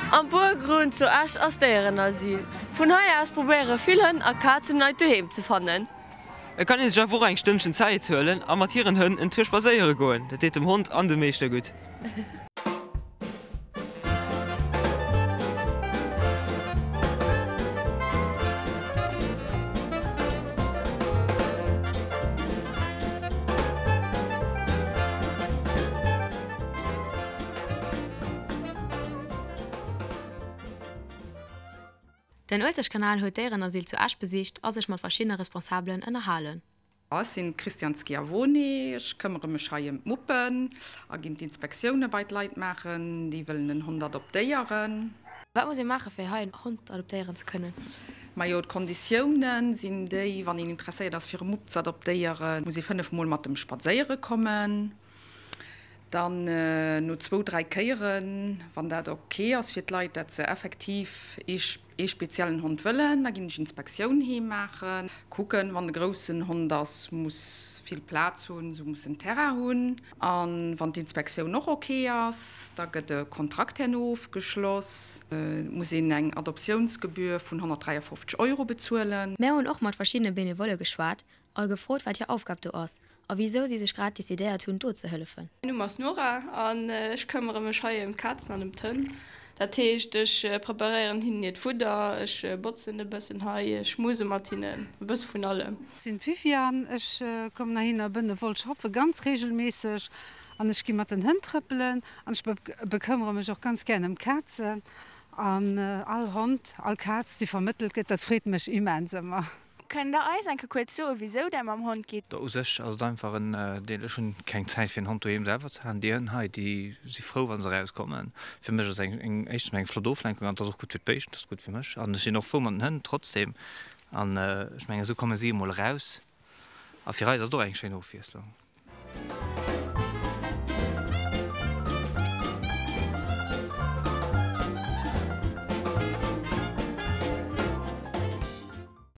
Am Boergrund zu Esch ass d'Déierenasyl. Vun hei aus probéiere vill Hënn a Kazen neit Doheem ze fannen. Et kann ee sech awer och eng Stënnchen Zäit huelen a mat hiren Hënn en Tour spadséiere goen. Dat deet dem Hond an dem Meeschter gutt. Den Uelzechtkanal huet d'Déierenasyl zu Esch besicht a sech mat verschiddene Responsabelen ënnerhalen. Ech sinn d'Christiane Schiavone, ech këmmere mech hei ëm d'Muppen a ginn d'Inspektioune bei d'Leit maachen, déi wëllen en Hond adoptéieren. Wat muss ee maache fir hei en Hond adoptéieren ze kënnen? Majo, d'Konditioune sinn déi, wann een interesséiert ass fir e Mupp ze adoptéieren, muss ee 5 mol mat em spadséiere kommen. Dann no zwou, dräi Kéieren, wann dat ok ass fir d'Leit, dat se effektiv ee speziellen Hond wëllen, da ginn ech Inspektioun heem maachen, kucken, wann e groussen Hond ass, muss vill Plaz hunn, sou muss en Terrain hunn. A wann d'Inspektioun och ok ass, da gëtt e Kontrakt herno ofgeschloss. Et muss een eng Adoptiounsgebühr vun 153 Euro bezuelen. Mär hunn och mat verschiddene Benevolle geschwat a gefrot, wat hir Aufgab do ass a wisou si sech grad decidéiert hunn, do ze hëllefen. Mäin Numm ass Nora an ech këmmere mech hei ëm d'Kazen an ëm d'Hënn. Dat heescht, ech preparéieren hinnen hiert Fudder, ech botzen e bëssen hei, ech schmuse mat hinnen, e bësse vun allem. Ech sinn d'Viviane, ech kommen heihinner benevol schaffe ganz regelméisseg an ech gi mat den Hënn trëppelen an ech bekëmmere mech och ganz gär ëm d'Kazen an all Hond, all Kaz déi vermëttelt gëtt, dat freet mech immens ëmmer. Kënnt der eis eng Kéier kuerz soen, wisou der mam Hond gitt? U sech ass et einfach en Deel, ech hunn keng Zäit fir en Hond doheem selwer ze halen. Déi Hënn hei, déi si frou wa se erauskommen. Fir mech ass et eng éischtens mol eng flott Oflenkung an et ass och gutt fir d'Béischten, et ass gutt fir mech an ech sinn och frou mat den Hënn trotzdem. An ech mengen esou komme si emol eraus a fir eis ass et och eng schéin Ofwiesslung.